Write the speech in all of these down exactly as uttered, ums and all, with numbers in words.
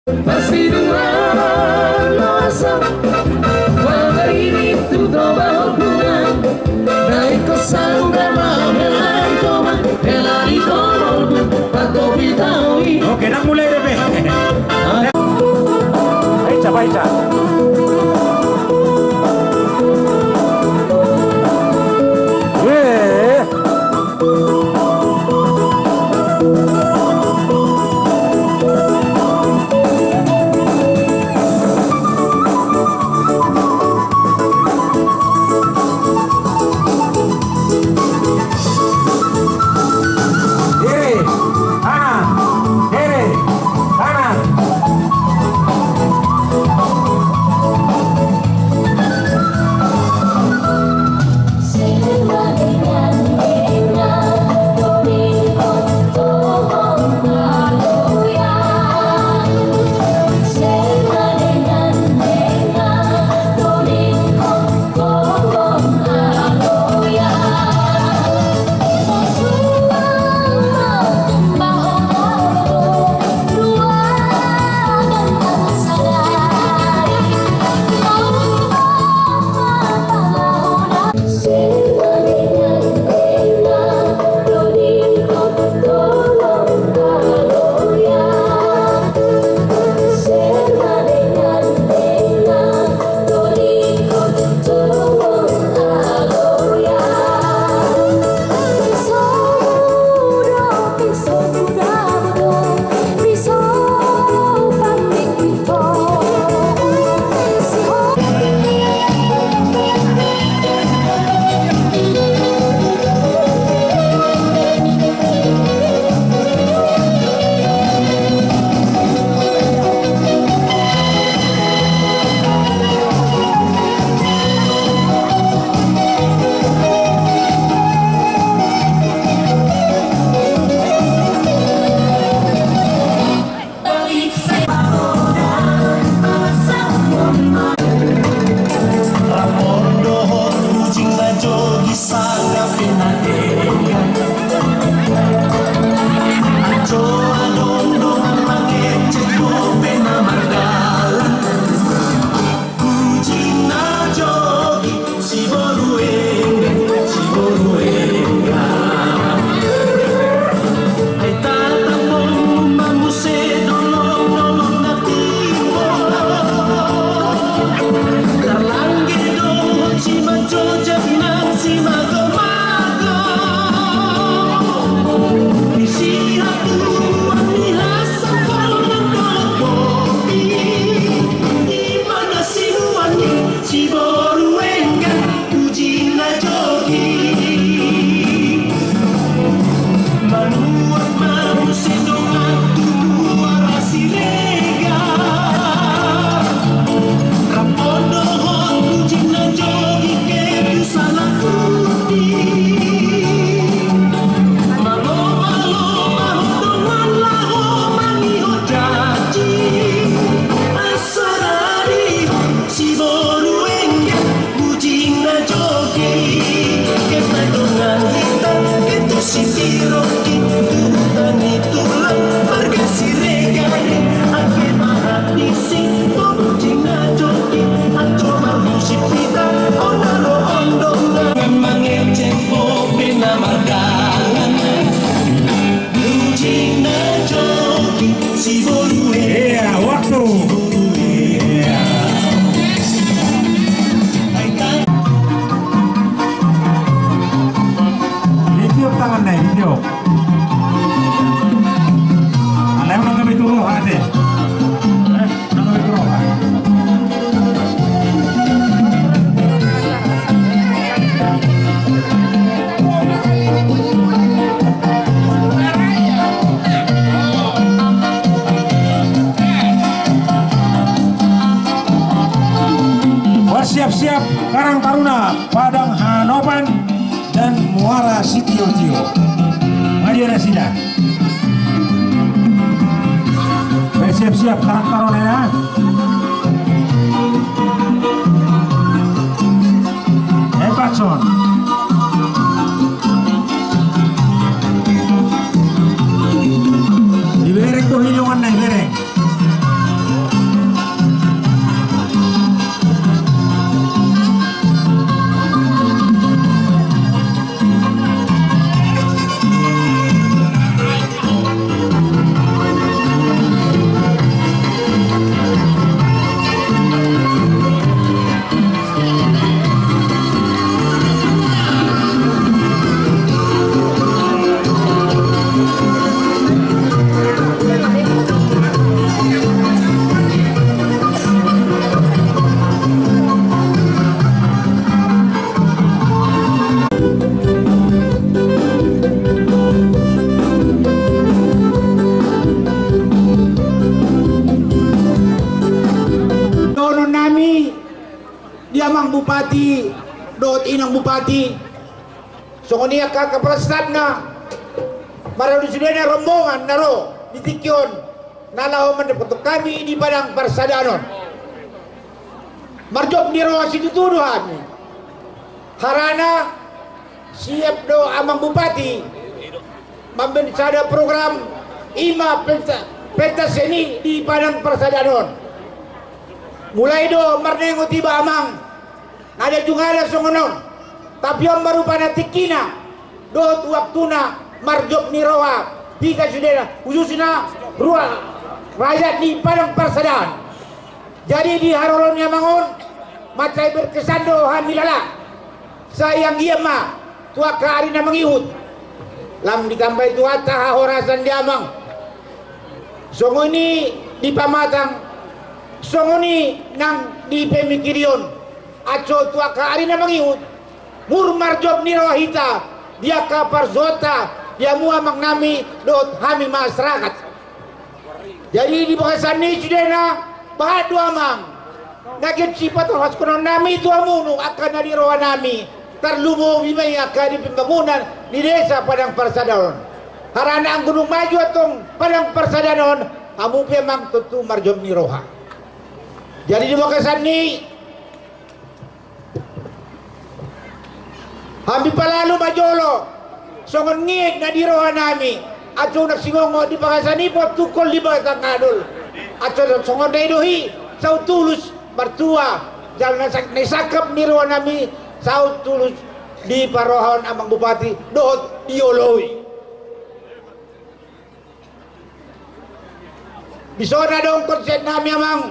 Pasti dua masa, wala ini tu Toba Hobungan. Na ingkon saudara hela i Toba, hela i Toba Hobungan, patopi tahu i. Oke, nang mulai dope. Baca, baca. Weh. Kiri, kanan, kiri, kanan. Siboru Enggan, siboru Enggan. Ai tatambong ma muse dolok-dolok na timbo. Tarlangge dohot simanjojak nang simago-mago. Di sihatuan ni hasahatan dolok Bobi. Di mana sinuan ni Siboru Enggan, puji na jogja. Manuat ma muse dongan tu Muara Siregar. Rampondo ho puji na jogja ke tu Salak Pudi. Malo, malo, malo dongan laho mangido janji. Asa radi Siboru Enggan, puji na jogja. Kepa dongan hita, ketu sitiroki, tu huta ni tulang, marga Siregar. Angke mahat ni si, puji na jogja. Anggo marmusik hita, on ro on dongan. Mangecek bope na mardalan. Puji na jogja, Siboru Enggan. Iya, waktu. Siboru Enggan. Ditiup tangan na i, ditiup. Alai unang gabe tu roha ate. Bersiap-siap Karang Taruna Padang Hanopan dan Muara Sitiotio. Nga dia nasida? Bersiap-siap Karang Taruna ya. Hebat son. Dibereng tu hilangan na dibereng. Amang Bupati dohot Inang Bupati, songon i angka kepala stafna, maradu sudena rombongan na ro di tingki on na laho mandapothon hami di padang parsadaan on. Marjop ni roha situtu do hami. Harana siap do Amang Bupati mambaen sada program, i ma penta-, pentas seni di padang parsadaan on. Mulai do marnengot iba Amang, nada jungada songon on. Tapi on ma rupana tingkina dohot waktuna marjop ni roha hita sudena, khususna ruas rakyat ni padang parsadaan. Jadi di haroro ni Amang on, mansai berkesan do hami lala. Sai anggiat ma tu angka ari na mangihut lam ditambai Tuhanta hahorasan di Amang. Songon i di pamatang, songon i nang di pemikirion. Aso tu angka ari na mangihut, mur marjop ni roha hita di angka parsuhonta, di hamu amangnami dohot hami masyarakat. Jadi di bagasan i sudena, bahat do Amang, na get sipatolhaskononnami tu hamu angka na di rohanami, tarlumobi ma i angka di pembangunan di desa padang parsadaan on. Harana anggo dung maju antong padang parsadaan on, hamu pe Amang tontu marjop ni roha. Jadi di bagasan i, hami palalu ma jolo songon ngiit na di rohanami. Aso unang singongot di bagasan i, potungkol di bagasan ngandul. Aso songon na i do i, saut tulus martua jala na sa-, na sangkap ni rohanami, saut tulus diparrohahon Amang Bupati dohot dioloi. Dison adong konsepnami Amang,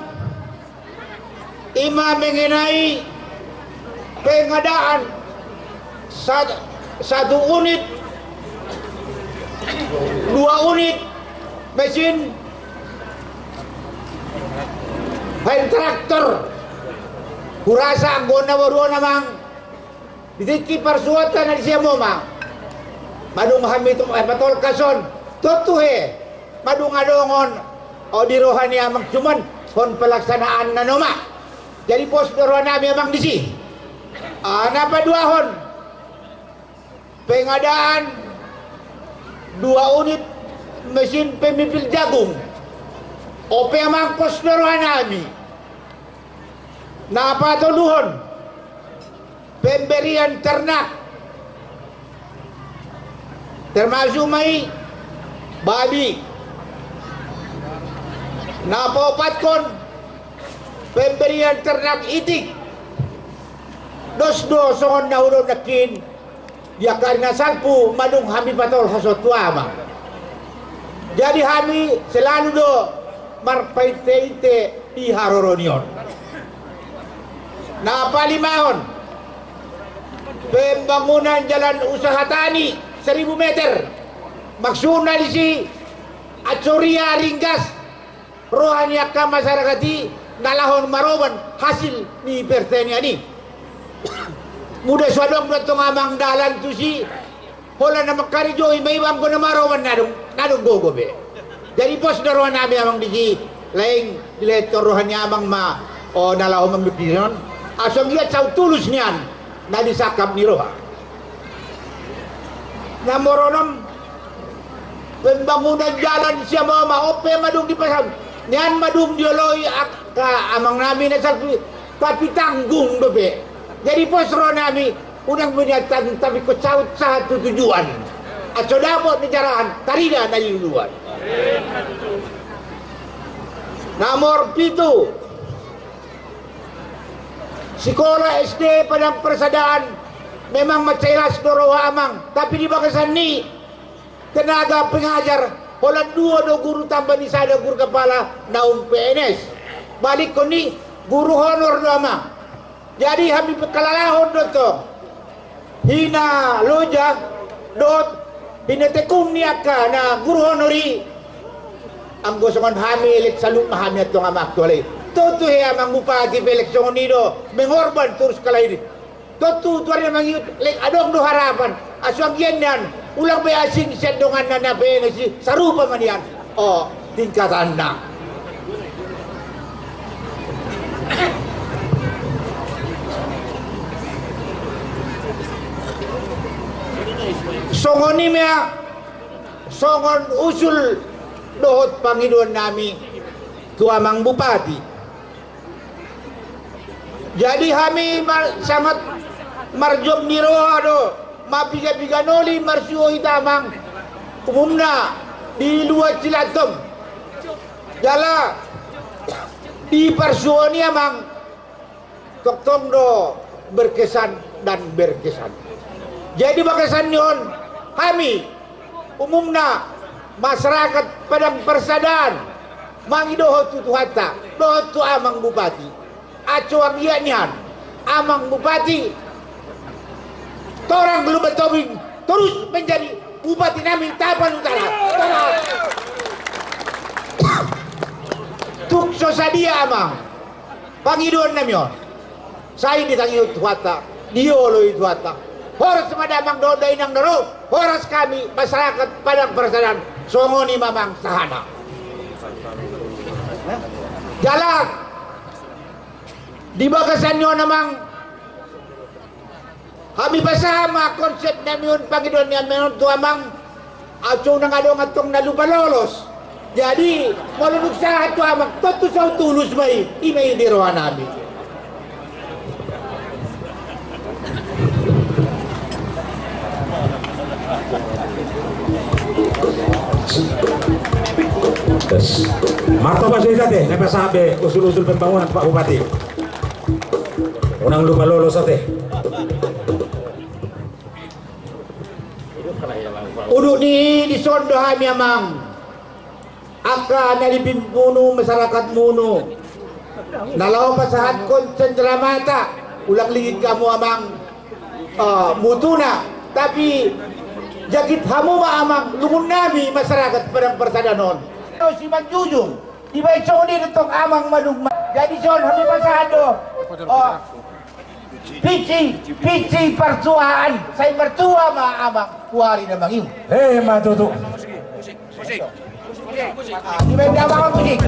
i ma mengenai pengadaan sa-, satu unit, dua unit mesin hand tractor. Hurasa anggo na boru on Amang, di tingki parsuhonta na disi hamu ma madung hami tu, eh, patolhas on. Tontu he, madung adong on, o, di roha ni Amang, cuman hon pelaksanaanna nama. Jadi pos do rohanami Amang disi. Ah, na paduahon, pengadaan dua unit mesin pemipil jagung. On pe Amang pos do rohanami. Na patoluhon, pemberian ternak, termasuk ma i babi. Na paopathon, pemberian ternak itik. Dos do songon na hudok nangkin, di angka ari na salpu madung hami patolhas on tu Amang. Jadi hami selalu do marpainte-inte di haroro ni on. Na palimahon, pembangunan jalan usaha tani seribu meter. Maksudna disi, aso ria ringgas roha ni angka masyarakat i na laho maroban hasil ni pertanian i. Molo so adong do antong Amang dalan tusi, holan na mangkarejo i ma iba anggo na maroban na adong, na adong gogo be. Jadi pos do rohanami Amang disi, laeng dilehon roha ni Amang ma, o, na laho mamikiri on, asa anggiat saut tulus nian na disangkap ni roha. Na moronom, pembangunan jalan sian Siamoma, on pe madung dipasahat. Nian madung dioloi angka amangnami na salpu i, tapi tanggung dope. Jadi pos rohanami, unang be nian tanggung, tapi ingkon saut sahat tu tujuan. Aso dapot ni jarahan, tarida na niluluan. Nomor pitu, sikola S D Padang Persada, memang mansai las do roha Amang, tapi di bagasan ni tenaga pengajar, holan dua do guru tamba ni sada guru kepala naung P N S. Balikkon i, guru honor do Amang. Jadi hami pe halalahon do tong hina loja dohot hinatekun ni angka na guru honor i. Anggo songon hami, elek salut ma hami antong Amang tu hal i. Tontu he Amang Bupati pe elek songon i do, mengorban torus kalai i. Tontu tu ari na mangihut, elek adong do harapan, asa anggiat nian ulang be asing sian donganna na P N S i, sarupa ma nian, o, tingkatanna. Songon i ma songon usul dohot pangidoan nami tu Amang Bupati. Jadi hami mar-, sangat marjom ni roha do, mapiga-piga noli marsuo hita Amang, umumna di luat Silatom. Jala di parsuoon i Amang, tongtong do berkesan dan berkesan. Jadi bagasan ni on, hami umumna masyarakat Padang Parsadaan mangido ho tu Tuhanta dohot tu Amang Bupati. Aso anggiat nian Amang Bupati, torang Lumban Tobing terus menjadi bupati nami Tapanuli Utara. Tung so sadia Amang pangidoan nami on, sai ditangihon Tuhanta, dioloi Tuhanta. Horas ma damang dohot dainang na ro, horas hami masyarakat Padang Parsadaan, songon i ma Amang sahatna. Jala di bagasan ni on Amang, hami pasahat ma konsep nami on, pangidoan nami on tu Amang, aso unang adong antong na lupa lolos. Jadi molo dung sahat tu Amang, tontu saut tulus ma i, i ma i di roha nami. Martoba so hita ate, na pasahat be usul-usul pembangunan Pak Bupati. Unang lupa lolos ate. Udut ni i, dison do hami Amang, angka na lipimmunu, masarakat munu, na laho pasahathon cenderamata, ulang ligit hamu Amang, eh, mutuna, tapi jagit hamu ma Amang lungun nami masarakat Padang Parsadaan on. Simanjujung. Dibaen songon i do tong Amang manungkun. Jadi son hami pasahat do, oh, picci, picci partuaan, sai martua ma Amang tu ari na mangihut. He, ma tutu. Ah, dibaen damang musik.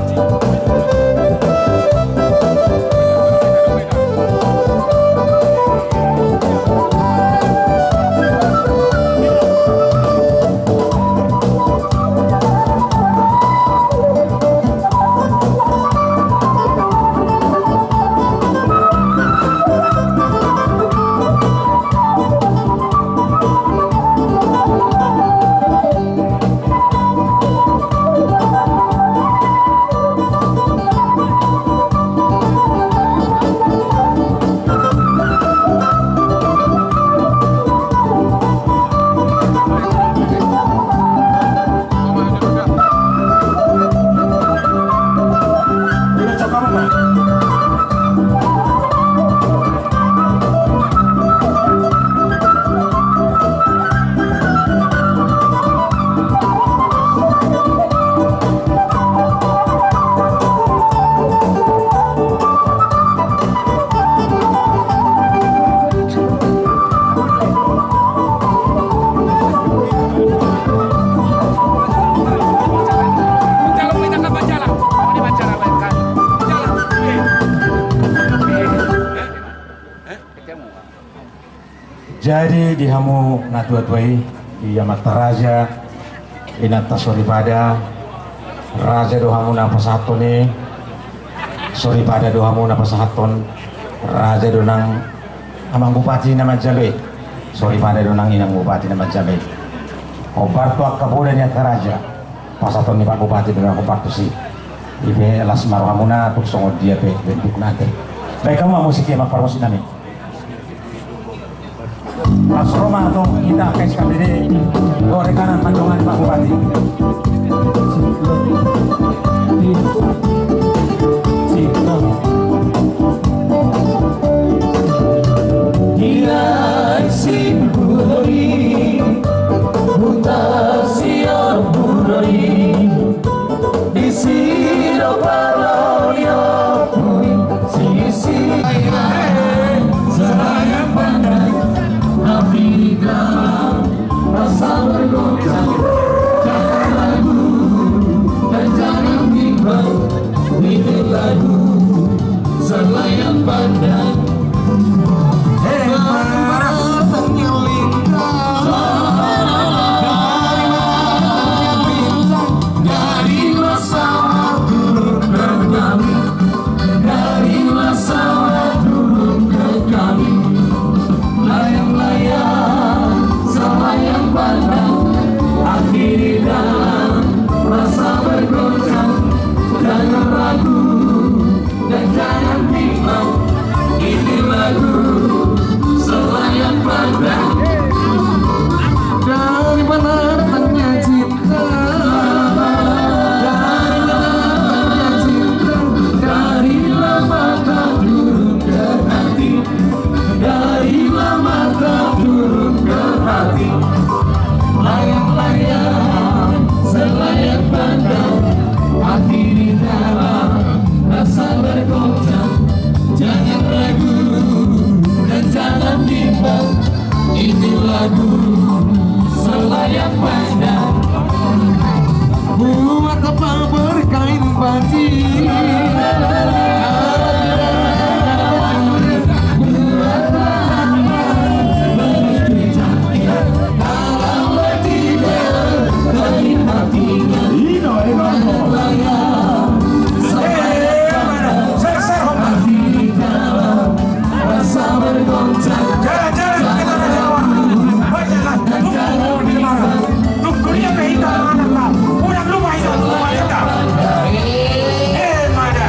Jadi di hamu natua-tua i, di amanta raja, inanta soripada, raja do hamu na pasahathon i, soripada do hamu na pasahathon, raja do nang amang bupati na manjalo i, soripada do nang inang bupati na manjalo i. Hombar tu angka poda ni angka raja. Pasahaton ni Pak Bupati do na hombar tusi. I pe las ma rohamuna tung songon dia pe bentukna ate. Baen hamu ma musik i, amang parmusik nami. Las roha ma antong hita angka S K P D, gorengan mandongani Pak Bupati. Di na asing buroni, buta sior buroni, disi do parlonion, sisi sayang pandai, Afrika. Dari mana datangnya cinta? Dari mana datangnya cinta? Dari lama tak turun ke hati. Dari lama tak turun ke hati. Layang-layang selayang pandang. Hati di dalam rasa bergoncang. Jangan ragu dan jangan bimbang. Ini lagu selayang pandang. Buat apa berkain batin? Buat apa menutup jati? Kalau tidak dari hatinya. Ino, ino, ino. Selayang pandang. Hati di dalam rasa bergoncang. Jalan, jalan, kita raja lawan. Baiklah, tunggu, tunggu dia, kita anak lah. Udah lupa itu, lupa kita. Eh, mana?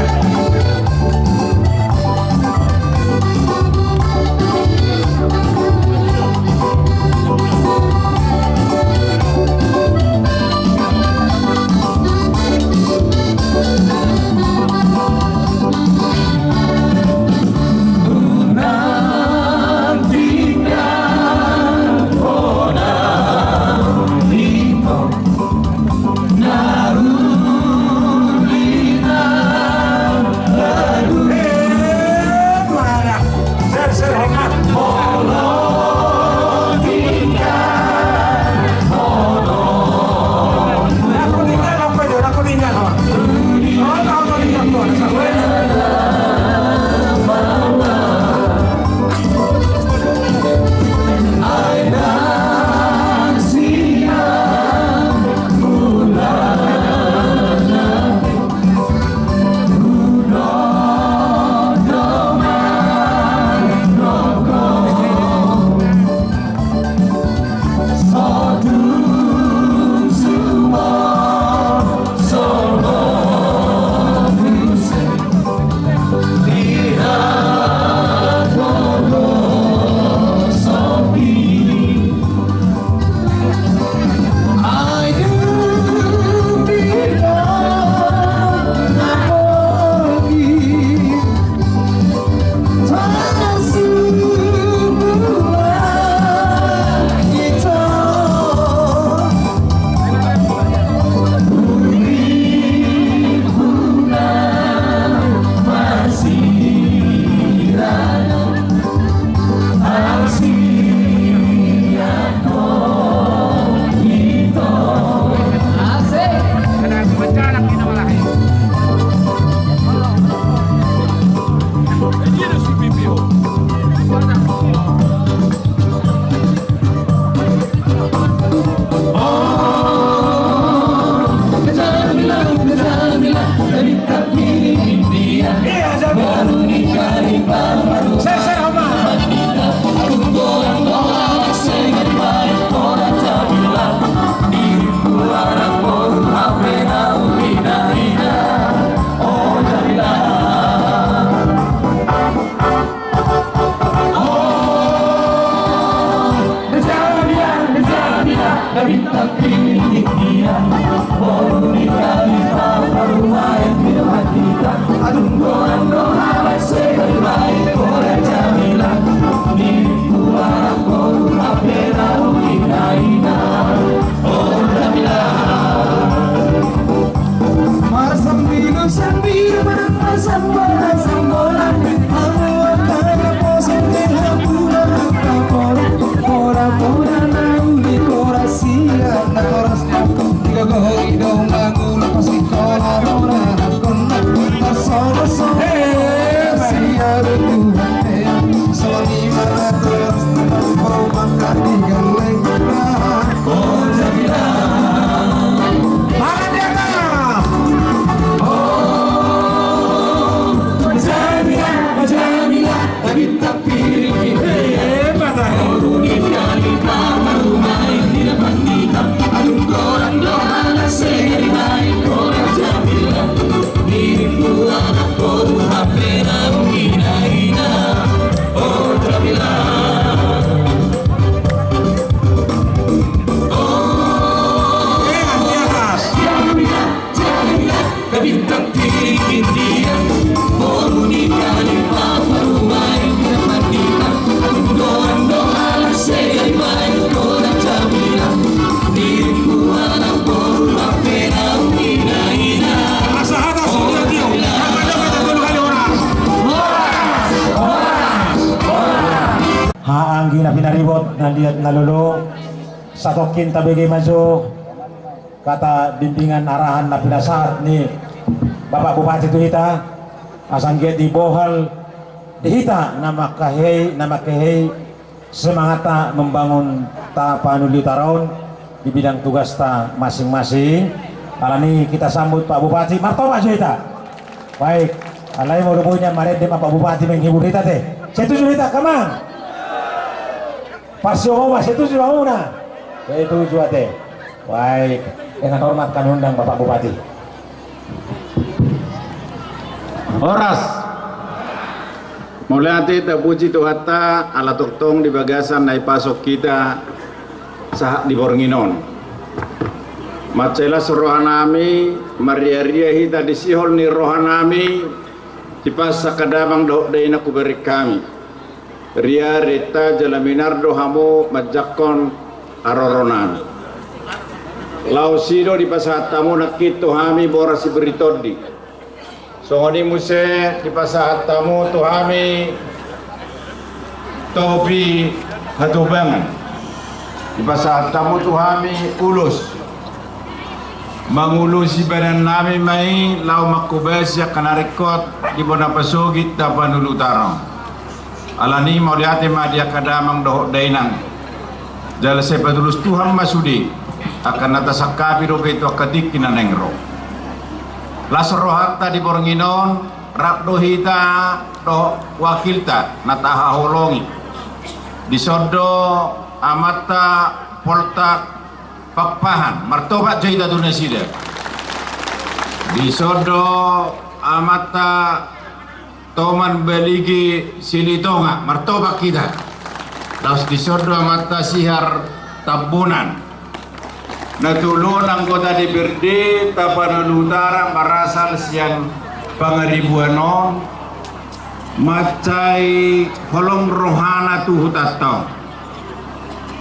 Anggi na pinaribot, na liat na lolo, satongkin tabege ma jo hata bimbingan arahan na pinasahat ni Bapak Bupati tu hita, asa anggiat dibohal di hita na mangkahei, na mangkahei semangatta membangun Tapanuli Utara on di bidang tugasta masing-masing. Alani hita sambut Pak Bupati, martopak jo hita. Baik, alai molo boi nian marende ma Pak Bupati menghibur hita te. Setuju hita, amang? Pas yo mau, setuju hamuna? Setuju ate. Baik, dengan hormat kami undang Bapak Bupati. Horas. Mauliate, tapuji Tuhanta ala tongtong di bagasan na dipasok hita sahat di borngin on. Mansai las rohanami, marriaria hita di sihol ni rohanami, di pasahat angka damang dohot dainang hubereng hami. Ria, renta jala minar do hamu manjangkon haroronami. Laos i do dipasahat hamu nangkin tu hami boras si biri tondi. Songon i muse dipasahat hamu tu hami topi hatobangan. Dipasahat hamu tu hami ulos. Mangulosi badannami ma i laho manghobasi angka na ringkot di bona pasogit Tapanuli Utara on. Alani mauliate ma di angka damang dohot dainang. Jala sai patulus Tuhan ma sude, angka na tasangkapi dope tu angka tingki na naeng ro. Las rohanta di borngin on, rap do hita dohot wakilta na tahaholongi. Dison do amanta Poltak Pakpahan, martopak jo hita tu nasida. Dison do amanta Toman Baligi Silitonga, martopak hita. Laos dison do amanta Sihar Tambunan. Na tolu on anggota D P R D Tapanuli Utara marasal sian Pangaribuan on, mansai holong rohana tu hutanta on.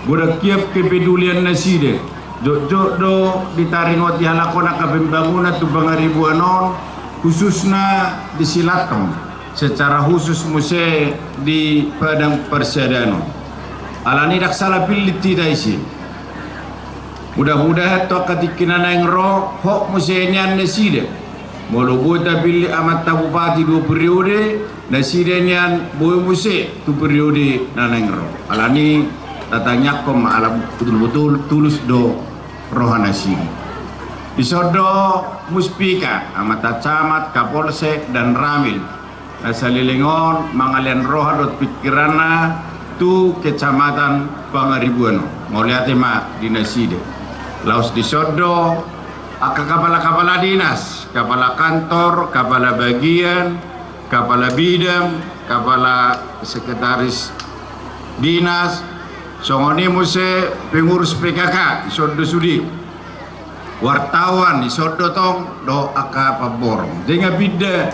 Godang hian kepedulian nasida, jotjot do ditaringoti halak on angka pembangunan tu Pangaribuan on, khususna di Silanton, secara khusus muse di Padang Parsadaan on. Alani ndang sala pillit hita disi. Mudah-mudahan tu angka tingki na naeng ro, hot muse nian nasida. Molo boi tapillit amanta bupati dua periode, nasida nian boi muse tu periode na naeng ro. Alani tatangiangkon ma ala betul-betul tulus do roha nasida. Dison do Muspika, amanta camat, Kapolsek, Danramil. Na saleleng on mangalean roha dohot pingkiranna tu Kecamatan Pangaribuan on. Mauliate ma di nasida. Laos dison do angka kapala-kapala dinas, kapala kantor, kapala bagian, kapala bidang, kapala sekretaris dinas, songon i muse pengurus P K K, dison do sude. Wartawan, dison do tong, dohot angka pamborong. Denggan pinda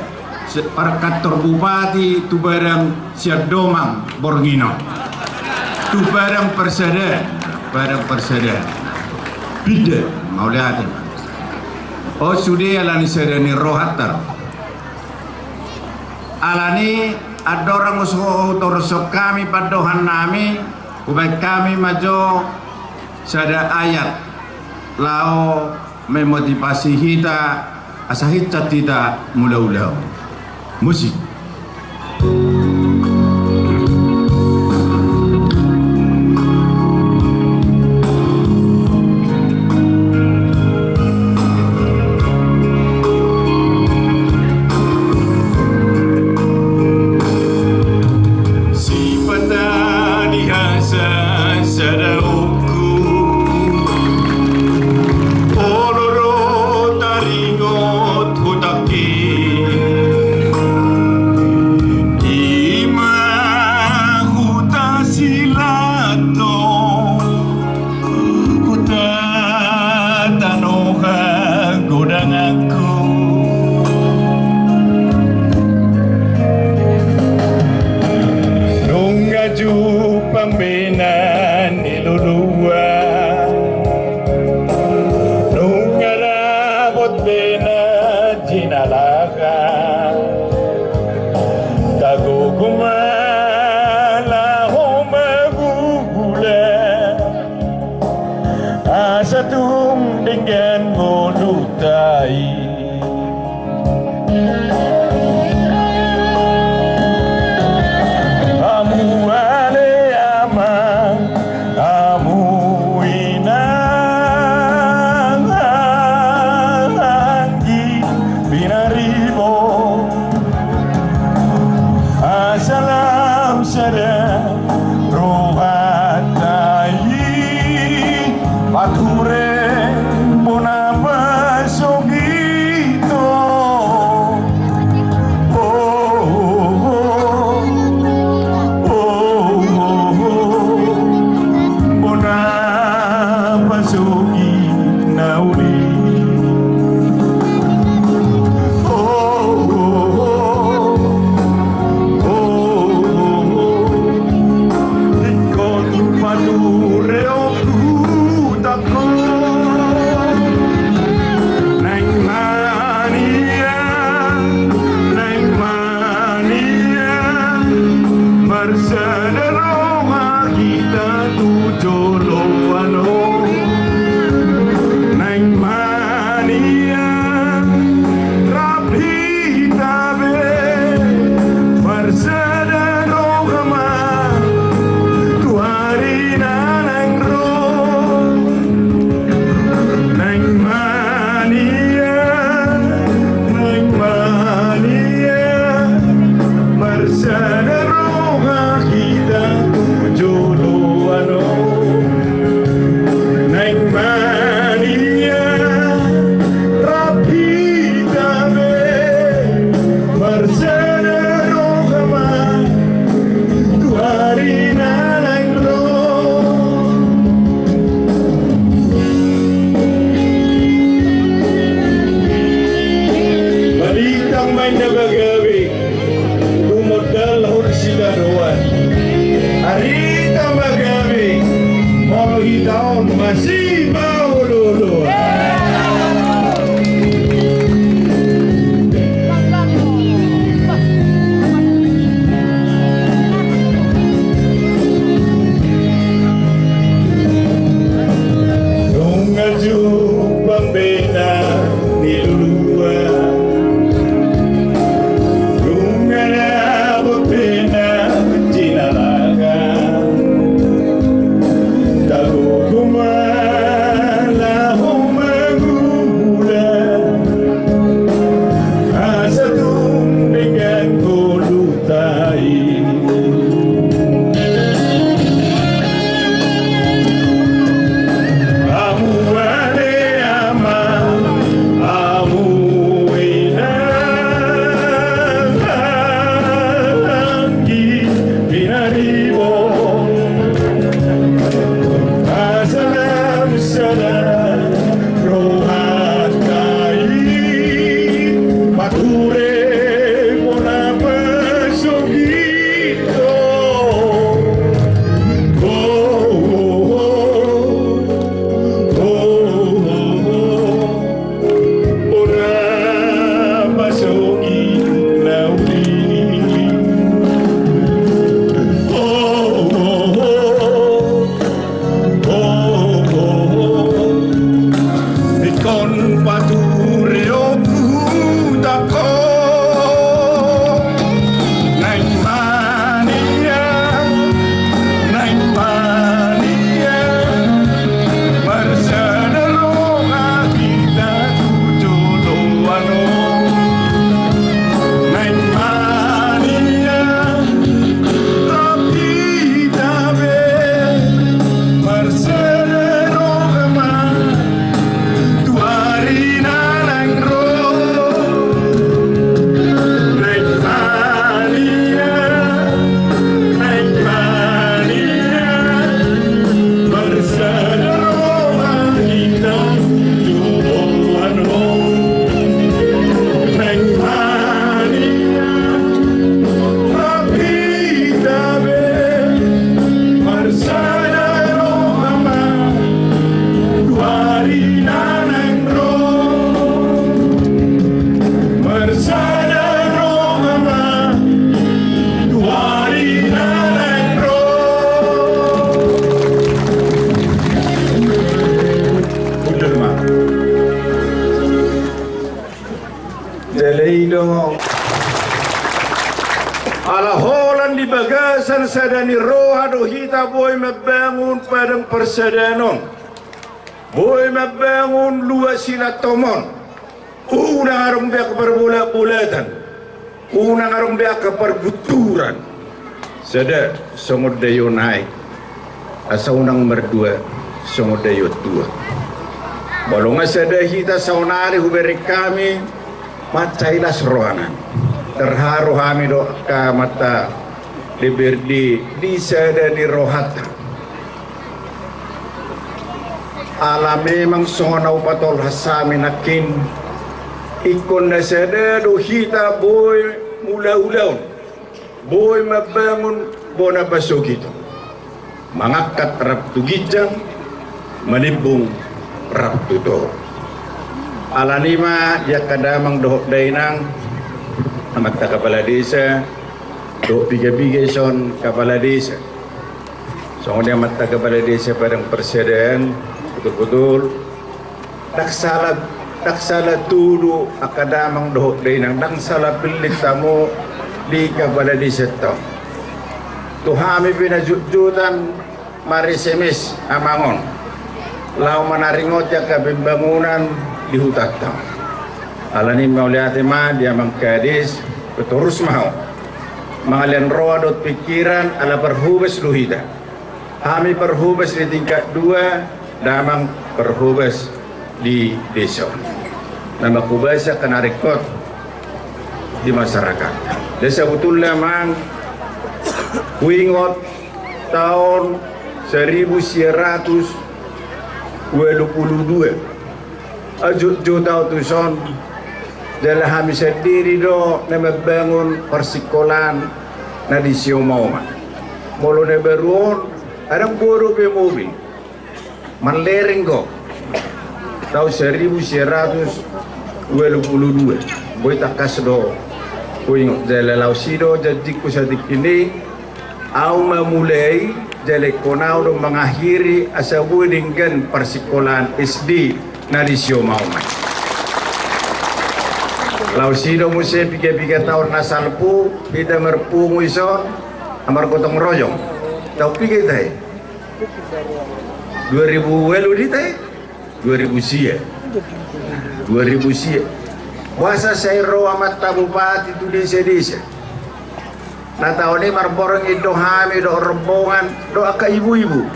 se-, par-, kantor bupati tu barang sian domang borngin on. Tu Padang Parsadaan, Padang Parsadaan. Pinda, mauliate. O sude alani sada ni rohanta. Alani andorang so hutorus hami pandohannami, hubaen hami ma jo sada ayat laho memotivasi hita asa hinsa hita mulaulaon. Musik. Sipata di hasasadaonku, olo do taringot hutangki. Di Sipaololo. Nunga jumpang bena ni lulua. Nunga dapot bena jinalaga. Tagogo ma laho mangula. Asa tung denggan ngolu tai. Hamu ale ama, hamu inang, anggi pinaribot. Asa lam sada rohanta i, mature bona pasogit do. Oh, oh, oh. Oh, oh, oh. Bona pasogit na uli. Oh, oh, oh. Ingkon pature oku tako. Naeng mania, naeng mania. Marsada roha hita tu jolo ano. Naeng mania. Tapi tabe marsada roha ma tu ari na naeng ro. Naeng mania, naeng mania. Marsada roha hita tu jolo ano. Naeng mania. Tapi tabe marsada roha ma tu ari na naeng ro. Marsada roha ma tu ari na naeng ro. Bujur ma. Jala i do. Ala holan di bagasan sada ni roha do hita boi mambangun padang parsadaan on. Boi mambangun lua silantom on. Unang adong be angka parbolatbolatan. Unang adong be angka pargunturan. Sada songon daion aek, asa unang mardua songon daion tuak. Molo nga sada hita saonari hubereng hami, mansai las rohana. Terharu hami do angka amanta D P R D di sada ni rohanta. Ala memang songon na hupatolhas hami nangkin, ingkon na sada do hita boi mangula ulaon. Boi mambangun bona pasogit on. Mangangkat rap tu ginjang, manimbung rap tu toru. Alani ma di angka damang dohot dainang, amanta kapala desa, dohot piga-piga ison kapala desa. Songon i amanta kapala desa padang parsadaan, betul-betul. Ndang sala, ndang sala tudu angka damang dohot dainang, ndang sala pillit hamu di kapala desa tong. Tu hami pe na jotjotan mar-S M S amang on. Laho manaringoti angka pembangunan di hutanta. Alani mauliate ma di amang kades, petorus ma ho. Mangalean roha dohot pingkiran ala parhobas do hita. Hami parhobas di tingkat dua, damang parhobas di desa on. Na mangkobasi angka na ringkot di masyarakat. Desa Butulda mang huingot taon saribu sia ratus ualu pulu dua. Ajo jo taon tuson, jala hami sandiri do na mambangun parsikolaan na di siomaoma. Molo na baru on, adong boru pe mobil. Marlereng do taon saribu sia ratus ualu pulu dua. Boi tangkas do huingot, jala laos i do janjingku satingkin i. Au ma mulai, jala ingkon au do mangakhiri asa boi denggan parsikolaan S D na di Siomau on. Laos i do muse piga-piga taon na salpu hita marpungu dison, na margotong royong. Taon piga hita i? Dua ribu ualu do hita i? Dua ribu sia. Dua ribu sia. Boasa sai ro amanta bupati tu desa-desa? Na taon i marborngin do hami dohot rombongan dohot angka ibu-ibu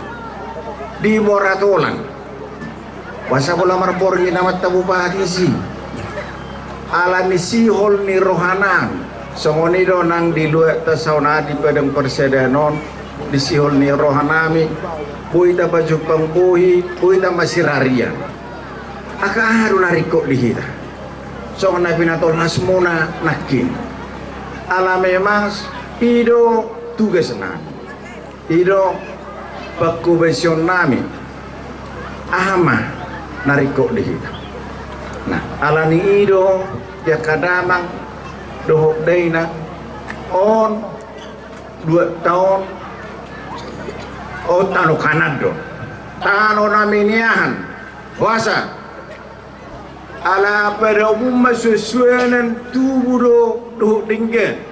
di Boratolang. Boasa pola marborngin amanta bupati disi? Alani sihol ni rohanami. Songon i do nang di luatta saonari di Padang Parsadaan on, di sihol ni rohanami, boi tapajumpang bohi, boi tamasirarian. Angka aha do na ringkot di hita? Songon na pinatolhasmuna nangkin. Ala memang i do tugasnami. I do pangkobasionnami. Aha ma na ringkot di hita? Nah, alani i do di angka damang dohot dainang on, dua taon on tano kanan do. Tano na miniahan. Boasa? Ala pada umumna suan-suanan tubu do dohot denggan.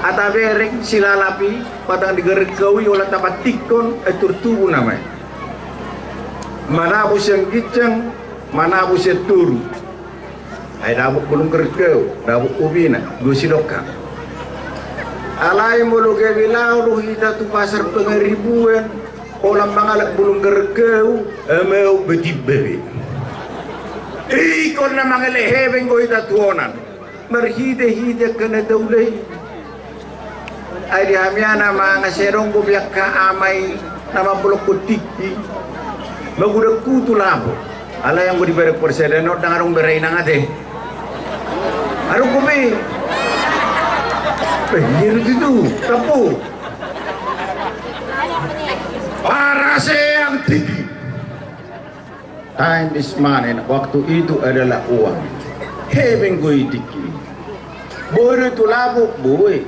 Hata bereng silalap i, patang di gareng kau i, olat tapatikon, ai tor tubu nama i. Manabo sian ginjang, manabo sian toru. Ai dapot bulung gareng kau, dapot ubina, dua sidongkang. Alai molo gabe laho do hita tu pasar Pangaribuan, holan mangalap bulung gareng kau, amau betimba be. Ingkon na mangelehe be anggo hita tu onan. Marhite-hite angka na taula i. Ai di hami ana ma nga sedong go biakka amai na mambolongkon tingki. Magudangku tu lapo. Alai anggo di Padang Parsadaan on ndang adong bere inang ate. Adong kopi. Eh, iya do tutu. Tapu. Paraseang tingki. Time is money, waktu itu adalah uang. Hepeng go i tingki. Boi do tu lapo, boi.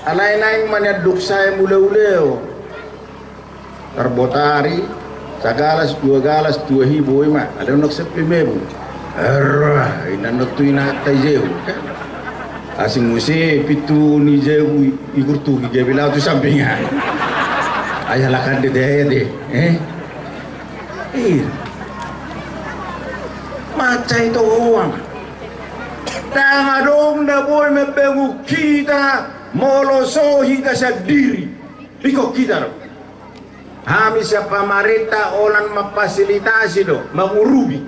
Alai naeng ma nian dok sae mulauleo. Tarbotari, sagalas, dua galas, tuahi boi ma. Alai unang sampe mebu. Arah, ina nontu ina tai jeu. Asing muse pintu ni jeu i gurtu i gabe laho tu sampingan. Ayah lakan de de, eh? Iya. Mansai toho ma. Ndang adong na boi mambangun hita molo so hita sandiri. Ingkon hita do. Hami sian pamarenta holan mamfasilitasi do, mangurupi.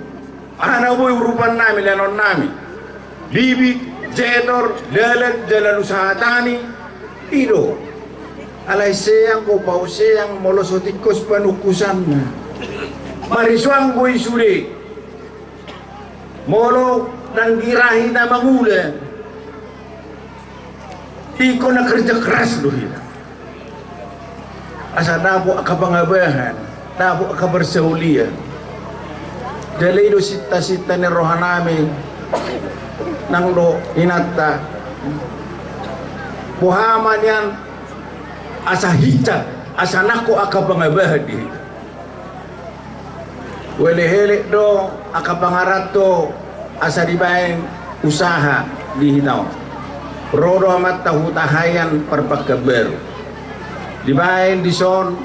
Aha na boi urupannami, leanonnami. Bibit, jetor, dalan, dalan usaha tani. I do. Alai seang, kopauseang, molo so tingkos panungkusanna. Marisuang boi sude. Molo ndang dirahi na mangula. Ingkon na kerja keras do hita. Asa dapot angka pangabahan, dapot angka parsaulian. Jala i do sinta-sinta ni rohanami, nang do inanta. Boha ma nian asa hinsa, asa nangkok angka pangabahan di hita. Uelek-elek do angka pangaranto asa dibaen usaha di hita on. Ro do amanta Hutahaean Parpangkanbaru. Dibaen dison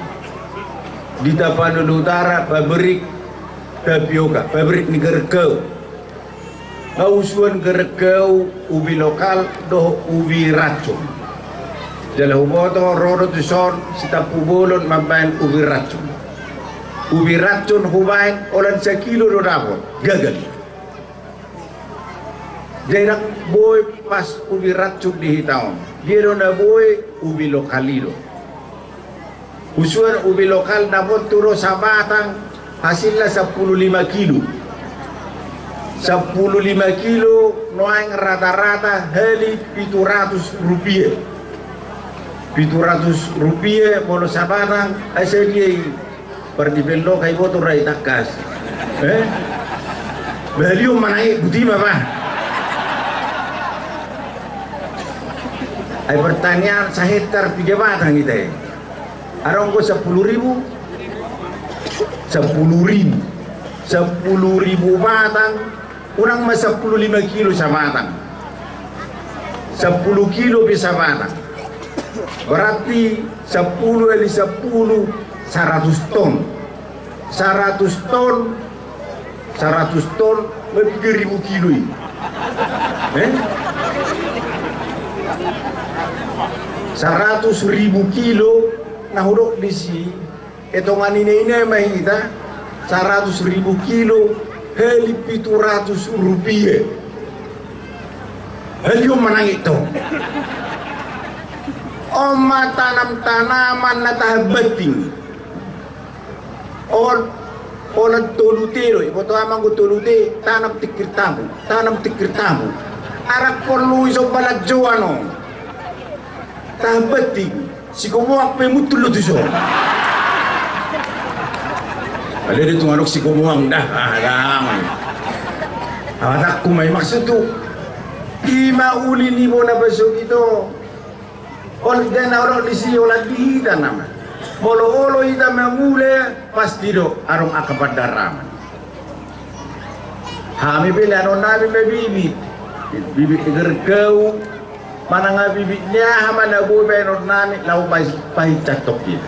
di Tapanuli Utara pabrik tapioka, pabrik ni gareng kau. Nga husuan gareng kau ubi lokal dohot ubi racun. Jala huboto ro do tuson sitampu bolon mambaen ubi racun. Ubi racun hubaen holan sakilo do dapot, gagal. Jadi ndang boi pas ubi racun di hita on. Dia do na boi ubi lokal i do. Husuan ubi lokal dapot tu do sabatang hasilna sampulu lima kilo. Sampulu lima kilo nuaeng rata-rata hali pitu ratus rupiah. Pitu ratus rupiah molo sabatang, asa dia i. Pardipel loka i boto rai tangkas. Eh? Balion manang i, buti ma ba. Ai pertanian sahektar piga batang ita i? Adong do sampulu ribu? Sampulu ribu. Sampulu ribu batang. Unang ma sampulu lima kilo sabatang. Sampulu kilo pe sabatang. Berarti sampulu kali sampulu, saratus ton. Saratus ton, saratus ton, ma piga ribu kilo i. Eh? Saratus ribu kilo, na hudok disi. Etongan ina-ina ma hita, saratus ribu kilo, hali pitu ratus rupiah. Hali on manang i tong. On ma tanam-tanaman na tahan banting. On, on tolu te do, iboto amang do tolu te, tanam tingkir tabu, tanam tingkir tabu. Arang porlu i so balanjoan on. Tahan banting. Sikomoang pe mutul do tuson. Ada di tunganok sikomoang dah, ah, dah. Awatakku mai maksudku. Ima uli ni bona besok itu. Ol dana olo di si ola di hita nama. Molo olo hita mangule pasti do arong angka pandaraman. Hami pe leanon nami mabibit. Bibit gergau. Manang bibit ni aha ma na boi baenon nami laho pahincang tokkina.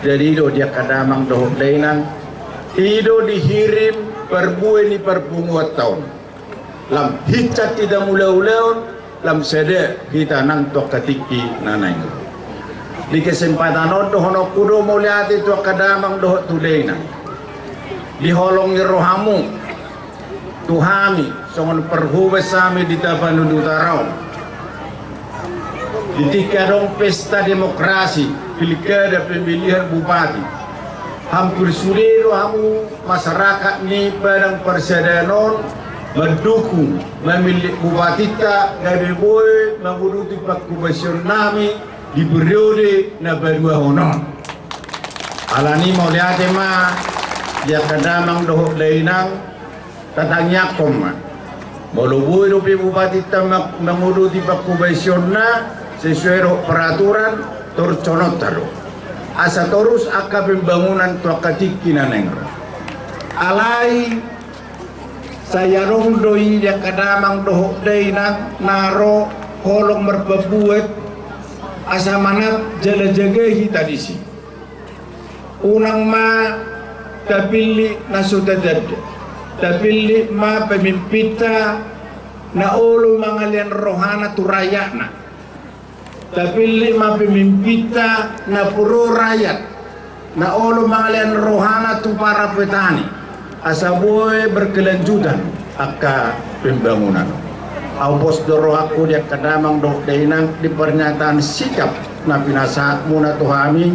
Jadi i do di angka damang dohot dainang, i do dihirim parbue ni parpunguanta on. Lam hincang hita mangulahon, lam sada hita nang tu angka tingki na naeng ro. Di kesempatan on dohononku do mauliate tu angka damang dohot tu dainang. Di holong ni rohamu tu hami songon parhobas hami di Tapanuli Utara on. Di tingki adong pesta demokrasi, pilkada pemilihan bupati. Hampir sude do hamu masyarakat ni Padang Parsadaan on mandukung mamillit bupatinta gabe boi manguduti panghubasion nami di periode na paduahon on. Alani mauliate ma di angka damang dohot dainang, tatangiangkon ma. Molo boi dope bupatinta mang-, manguduti panghubasion na sesuai dohot peraturan, torus songon on do. Asa torus angka pembangunan tu angka tingki na naeng ro. Alai sai adong do i di angka damang dohot dainang na ro holong marpambuat asa manat jala jaga hita disi. Unang ma tapillit na so tatanda. Tapillit ma pemimpinta na olo mangalean rohana tu rakyatna. Tapillit ma pemimpinta na pro rakyat, na olo mangalean rohana tu para petani, asa boi berkelanjutan angka pembangunan. Ahu pos do rohangku di angka damang dohot dainang di pernyataan sikap na pinasahatmuna tu hami,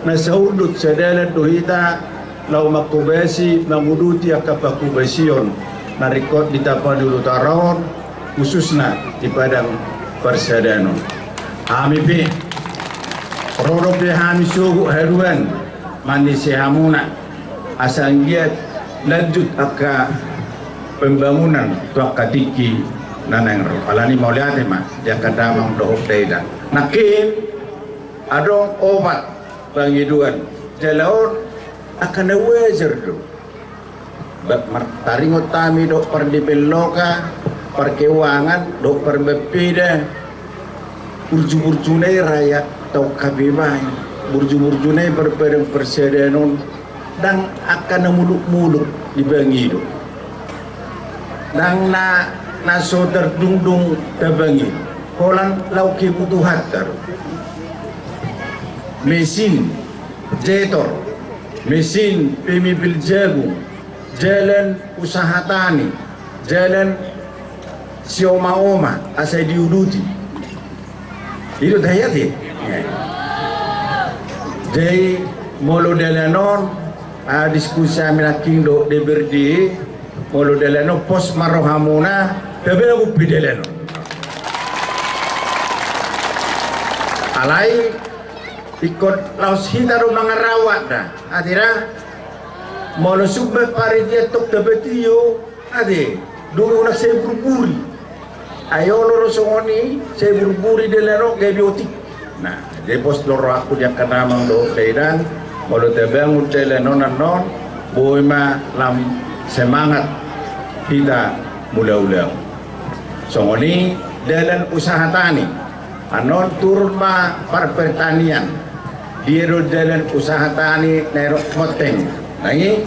na saundut sadalan do hita laho manghobasi, manguduti angka panghobasion na ringkot di Tapanuli Utara on, khususna di Padang Parsadaan on. Hami pe, ro dope hami sogot haduan manise hamuna, asa anggiat lanjut angka pembangunan tu angka tingki na naeng ro. Alani mauliate ma di angka damang dohot dainang. Nangkin adong opat pangidoan, jala on angka na wajar do. Ba-, mar-, taringot hami dohot pardipel loka, parkeuangan dohot parbapeda, burju-burjuna i rakyat tau K P P i, burju-burjuna i parpadang parsadaan on, ndang angka na muluk-muluk dipangido. Ndang na, na so tardungdung tapangido. Holan laho kebutuhanta do. Mesin jetor, mesin pemipil jagung, jalan usaha tani, jalan sioma-oma asa diuduti. I do tahita i. Jadi molo dalan on, ah, diskusi hami nangkin dohot D P R D, molo dalan on pos ma rohamuna, tabahen pe dalan on. Alai ingkon laos hita do mangarawat da. Ate da, molo sumbat paritia tong tapatio, ate, dung unang sai burburi. Ai olo do songon i, sai burburi dalan on gabe otik. Nah, jadi pos do rohangku di angka damang dohot dainang, molo tabangun dalan on annon, boi ma lam semangat hita mulaulaon. Songon i dalan usaha tani. Annon turun ma parpertanian. Dia do dalan usaha tani na erok monteng. Nai,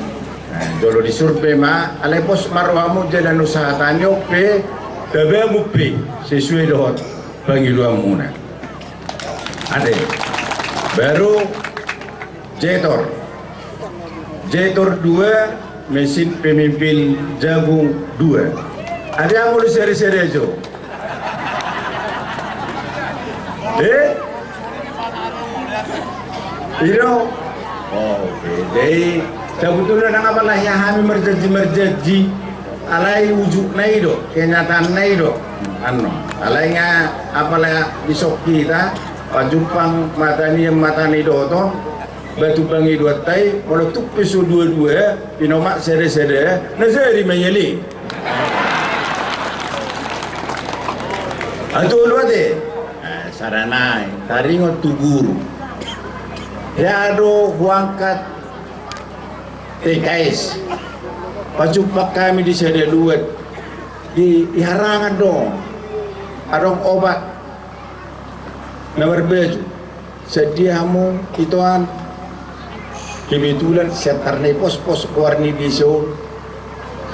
nah, jolo disurvei ma, alai pos ma rohamu dalan usaha tani on pe, tabangun pe sesuai dohot pangidoanmuna. Ate. Baru Jetor. Jetor dua, mesin pemipil jagung dua. Ate, amu do sada-sada jo. Eh? Ido. Oh, oke. Jadi, sabutulna nang apala hami marjanji-marjanji. Alai ujukna i do, kenyataanna i do. Annon. Alai nga apala dison hita, pajumpang mata ni, mata ni dohot on, batu pangidoanta i, molo tung pe so dua-dua, pinomak sada-sada, na jadi ma i ale. Antong ate. Nah, sada nai, taringot tu guru. Hea do huangkat T K S. Pajumpang hami di sada luat. Di, di harangan do. Adong obat na marbaju. Sadia hamu itoan. Kebetulan sian tarna i pos-pos goar ni dison.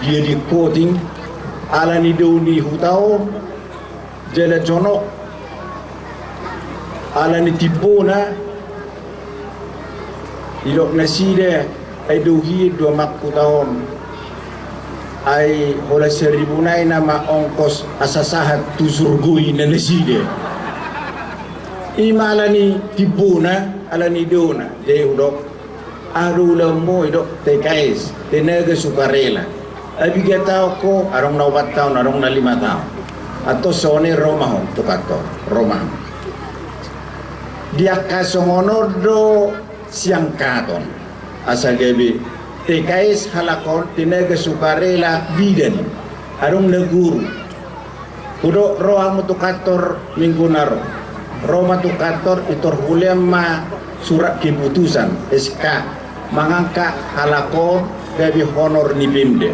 Dia di koting. Ala ni dao ni huta on. Jala jonok. Ala ni timbona. Didok nasida, ai dao hian do amangku taon. Ai holan saribu nai nama ongkos asa sahat tu surgo i, ninna nasida. I ma ala ni timbona, ala ni daona. Jadi hudok, aha do ulaonmu? Didok T K S, tenaga sukarela. Ai piga taon ho? Adong na opat taon, adong na lima taon. Antong songon i ro ma ho tu kantor, ro ma ho. Di angka songon on do siangkaton. Asa gabe T K S halak on, tenaga sukarela, bidan. Adong na guru. Hudok ro hamu tu kantor minggu na ro. Ro ma tu kantor, itor hulean ma surat keputusan, S K, mangangkat halak on gabe honor ni Pemda.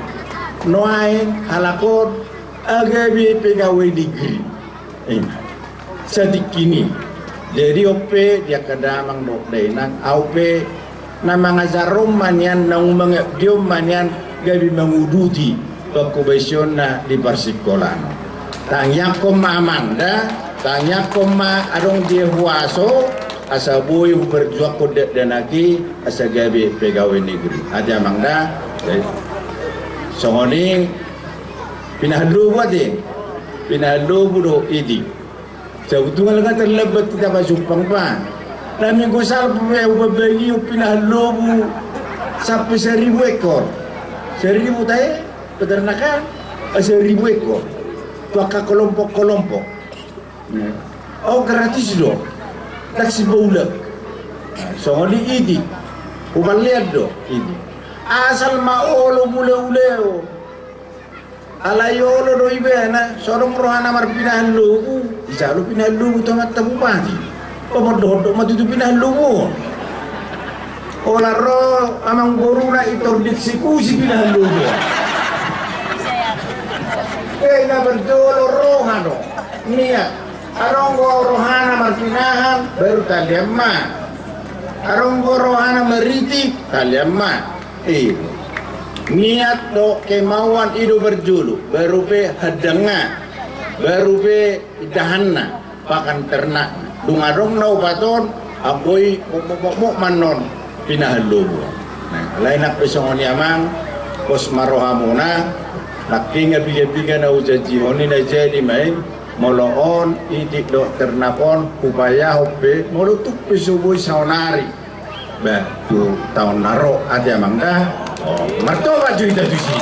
Nuaeng halak on gabe pegawai negeri. Ima. Satingki i. Jadi on pe di angka damang dohot dainang, ahu pe na mangajar on ma nian, na mangabdi on ma nian, gabe manguduti pangkobasionna di parsikolaan. Tangiangkon ma amang da, tangiangkon ma adong dia huaso, asa boi huparjuangkon dakdanak i, asa gabe pegawai negeri. Ate amang da. Jadi, songon i, pinahan lobu ate. Pinahan lobu do iti. Sabotulna nga tarlambat hita pajumpang, Pak. Na minggu salpu pe hupambagion pinahan lobu sampe saribu ekor. Saribu tahe peternakan, saribu ekor. Tu angka kelompok-kelompok. O, gratis do. Taksi baulang. Songon i iti. Hupalean do iti. Asal ma olo mulaulaon. Alai olo do ibana, so adong rohana marpinahan lobu, dijalo pinahan lobu tu amanta bupati. Pamondok-ondok ma tutu pinahan lobu on. Holan ro amangboruna itor dieksekusi pinahan lobu on. Jadi na parjolo roha do, niat. Adong do rohana marpinahan, baru talean ma. Adong do rohana maritik, talean ma. I. Niat dohot kemauan i do parjolo, baru pe handangna, baru pe indahanna, pakan ternakna. Dung adong na opat on, anggo i mokmok ma annon pinahan lobu. Nah, alai nang pe songon i amang, pos ma rohamuna, nangkin nga piga-piga na hujanjihon i na jadi ma i, molo on, itik dohot ternak on, hupaihahon pe, molo tung pe so boi saonari. Ba, tu taon na ro, ate amang da. O, martobat jo hita tusi.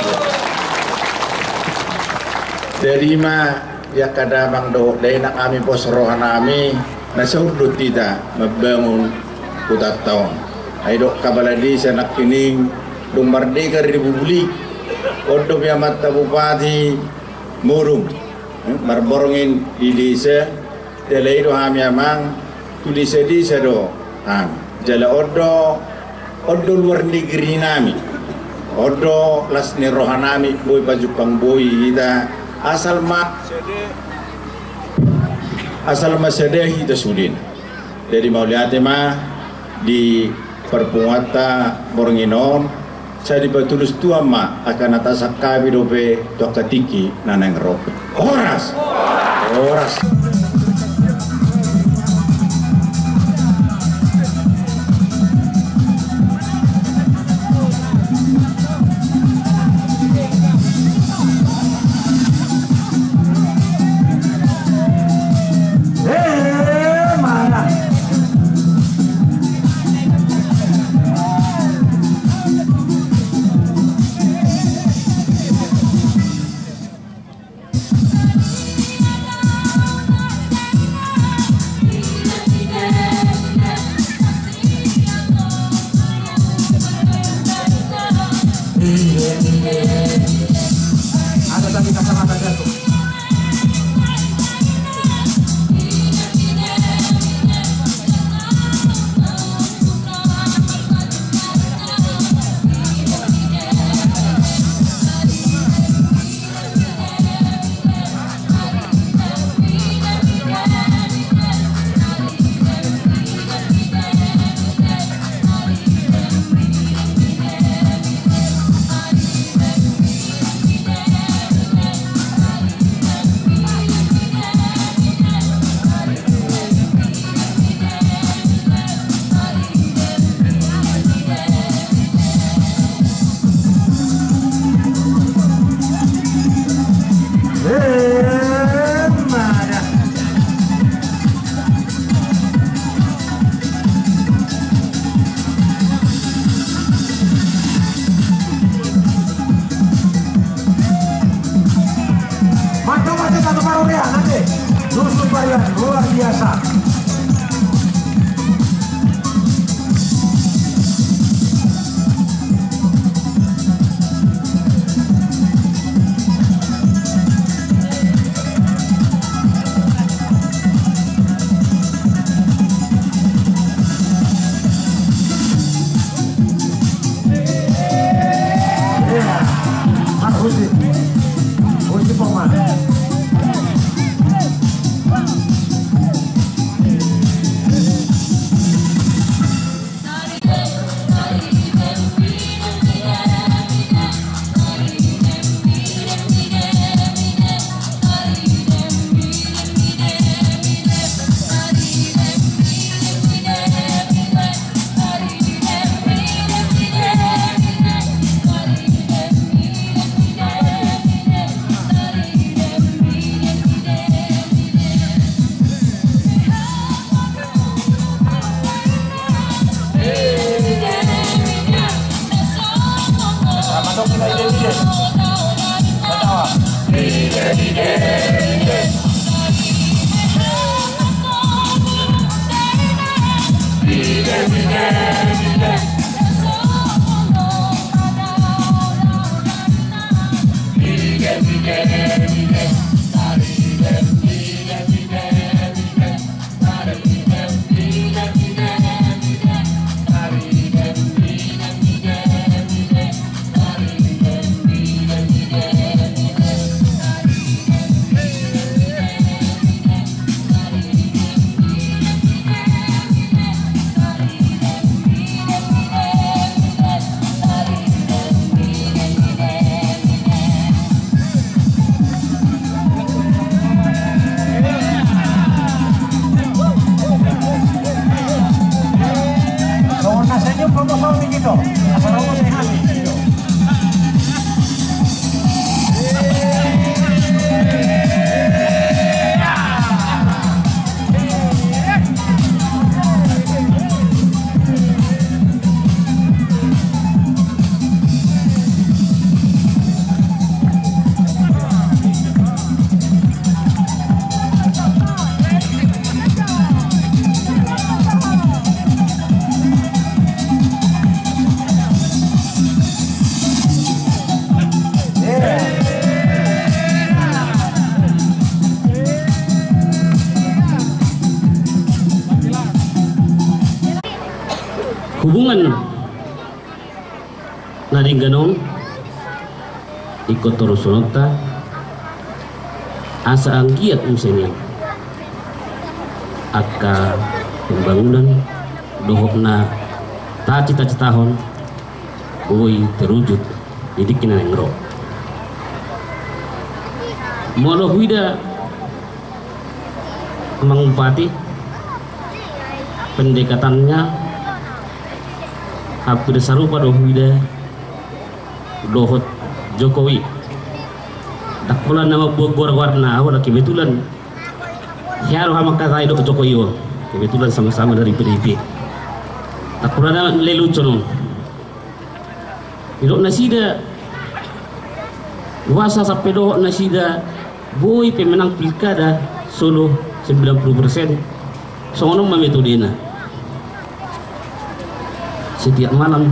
Jadi ma, di angka damang dohot dainang, hami pos rohanami, Na saur do hita mambangun hutanta on. Ai didok kepala desa nangkining dung mardeka Republik, on dope amanta Bupati Murung, eh, marborngin di desa, jala i do hami amang, tu desa-desa do hami. Jala on do, on do luar negeri nami. On do las ni roha nami, boi pajumpang boi hita, asal ma, asal ma sada hita sudena. Jadi mauliate ma di parpunguanta borngin on, sai dipatulus Tuhan ma angka na tasangkapi dope tu angka tingki na naeng ro. Horas! Horas! Mantap, mantap, satu parorean, nanti. Dusun Bayan, luar biasa. Hubungan na denggan on ingkon torusononta, asa anggiat muse nian angka pembangunan dohot na tacita-citahon boi terwujud di tingki na naeng ro. Molo huida Amang Bupati, pendekatannya hampir sarupa do huida dohot Jokowi. Ndang pola nama buat goar-goarna, ahu na kebetulan hea do hamangkatai dohot Jokowi on. Kebetulan sama-sama dari P D I P. Ndang pola nama lelucon on. Didok nasida puasa sampe dohot nasida boi pe menang pilkada solo sembilan puluh persen. Songon on ma metodena. Setiap malam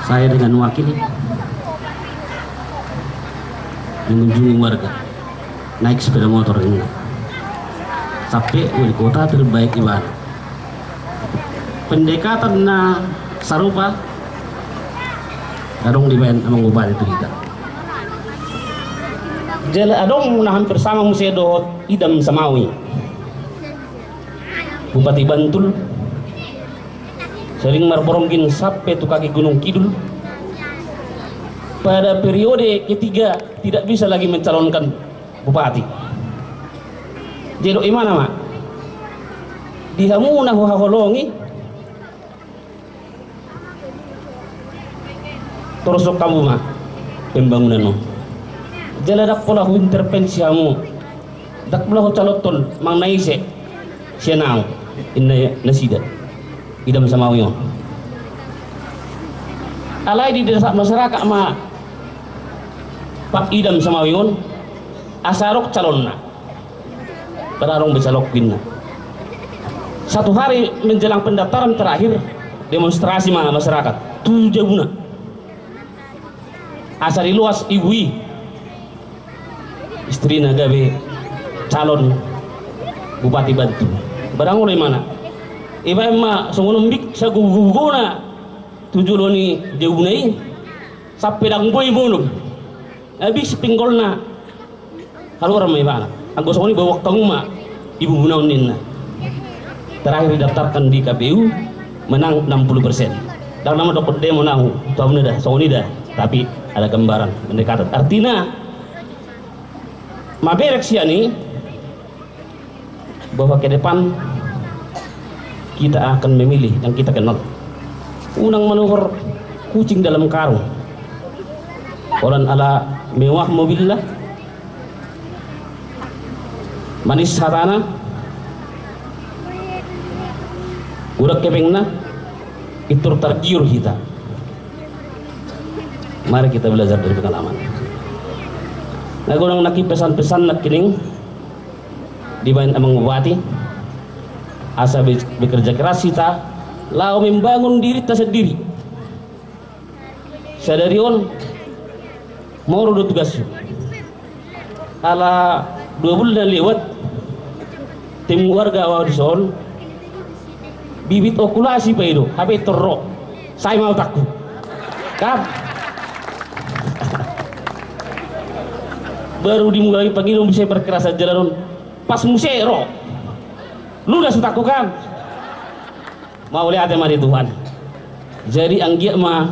saya dengan wakil mengunjungi warga. Naik sepeda motor ninna. Sampe wali kota terbaik ibana. Pendekatan na sarupa adong dibaen Amang Bupati tu hita. Jala adong na hampir sama muse dohot Idam Samawi, Bupati Bantul, sering marboronggin sampe tu kaki Gunung Kidul. Pada periode ketiga tidak bisa lagi mencalonkan bupati. Jadi didok ibana ma, di hamu na huhaholongi, torus hamu ma pembangunan on. Jala ndang pola huintervensi hamu, ndang pola hucalonhon manang na ise sian ahu, ninna nasida. Idam Samawi on. Alai didesak masyarakat ma Pak Idam Samawi on asa adong calonna. Padahal adong be calonku ninna. Satu hari menjelang pendaftaran terakhir, demonstrasi ma masyarakat tu jabuna. Asa diloas ibu i, istrina gabe calon Bupati Bantul. Barang olo ibana. Ibaen ma songon ombik sagogo-gogona tu jolo ni jabuna i sampe ndang boi bolon. Abis pinggolna. Kaluar ma ibana. Anggo songon i, boan hamu ma ibubuna on ninna. Terakhir didaftarkan di K P U menang enam puluh persen. Ndang na mandok demo nau tu hamuna da, songon i da. Tapi ada gambaran pendekatan. Artina, mamerek sian i bahwa ke depan kita akan memilih yang kita kenal. Unang manuhor kucing dalam karung. Holan ala mewah mobilna, manis hatana, godang hepengna, pintor targiur hita. Mari kita belajar dari pengalaman. Na godang nangkin pesan-pesan nangkining dibaen Amang Bupati, asa be-, bekerja keras hita laho membangun dirinta sandiri. Sadari on, moru do tugashu. Ala dua bulan na lewat, tim warga ahu dison, bibit okulasi pe i do, hape pintor ro. Sai ma utakku. Kan? Baru dimulai pangido muse perkerasan jalanon. Pas muse ro. Lunas utakku kan? Mauliate ma di Tuhan. Jadi anggiat ma,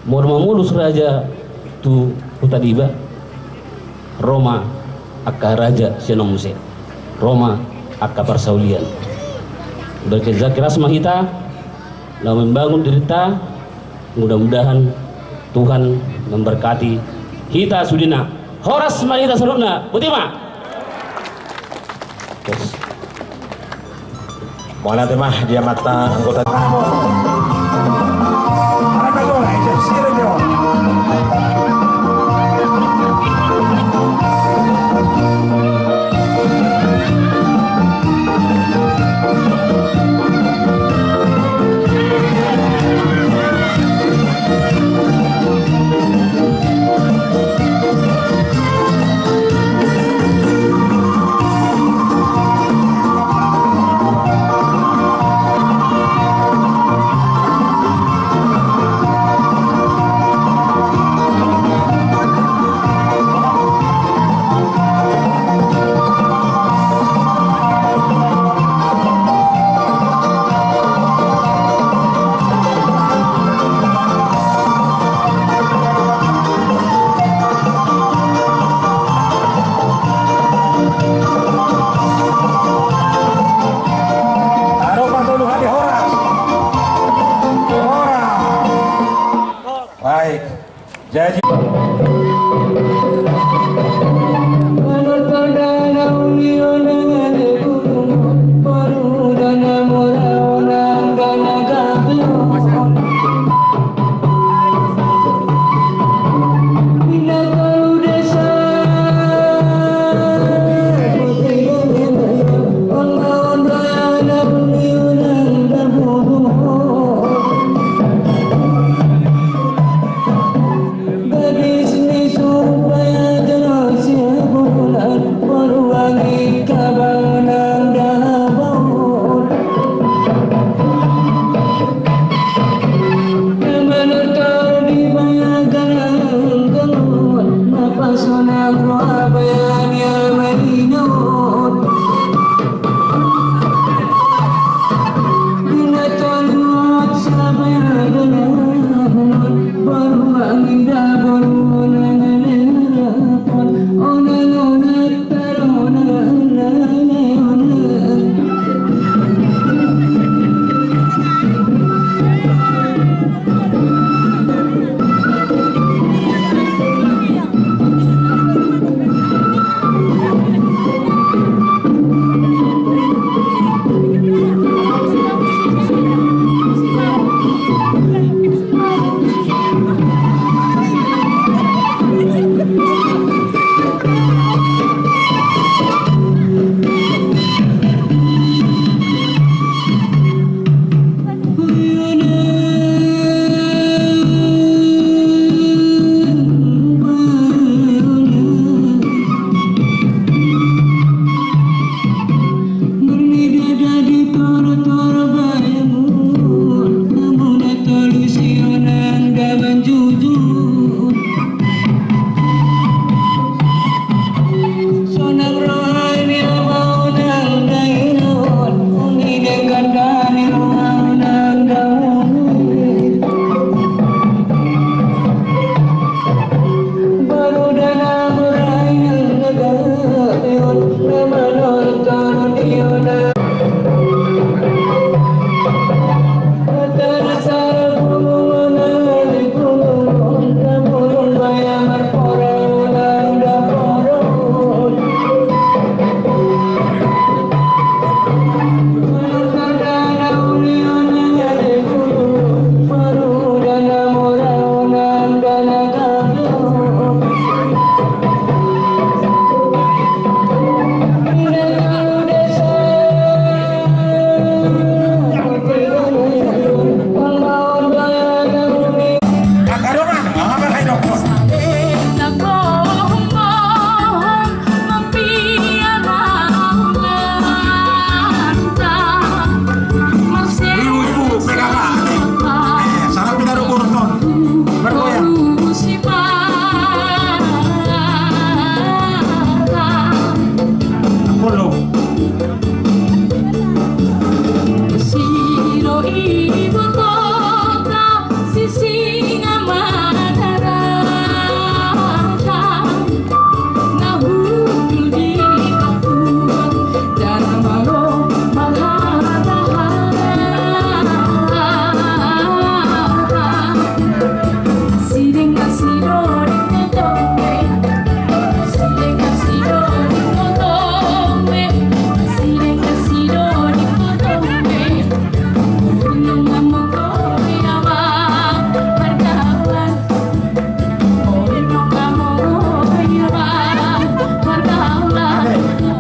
molo mamolus raja tu huta deba, ro ma angka raja sian on muse. Ro ma angka parsaulian. Bekerja keras ma hita, laho membangun dirinta, mudah-mudahan Tuhan memberkati hita sudena. Horas ma di hita saluhutna. Botima. Yes. Mauliate ma di amanta anggota. Jadi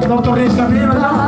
Doktor Rizka Fili,